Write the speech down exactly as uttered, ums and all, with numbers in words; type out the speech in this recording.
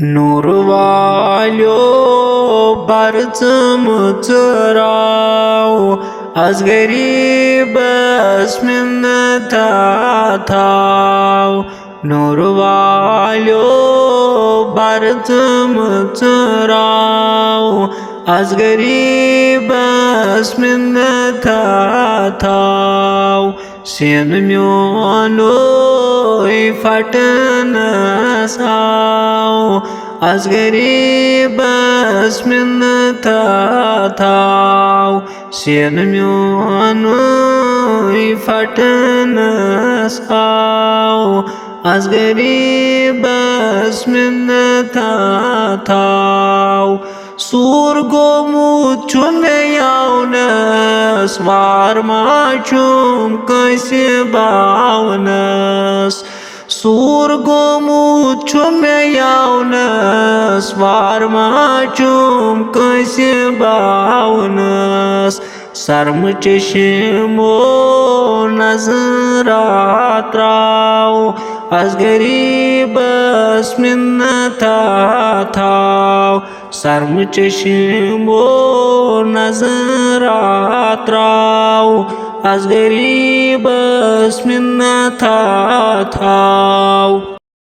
نور والیو بر ژٕ مہٕ ژٕراو، از غریبس منتھا تھاو۔ نور والیو بر ژٕ مہٕ ژٕراو، از غریبس منتھا تھاو۔ سینہٕ میونُے پھٹنس آو، از غریبس منتھا تھاو۔ سینہٕ میونُے پھٹنس آو، از غریبس منتھا تھاو۔ سوٗر گوٚمُت چھُ مےٚ یاونس، وار ما چھُم کٲنٛسہِ باونس۔ سوٗر گوٚمُت چھُ مےٚ یاونس، وار ما چھُم کٲنٛسہِ باونس۔ سرمہٕ چشمو نظرا تراو، از غریبس منتھا تھاو۔ سرمہٕ چشمو نظرا تراو، از غریبس منتھا تھاو۔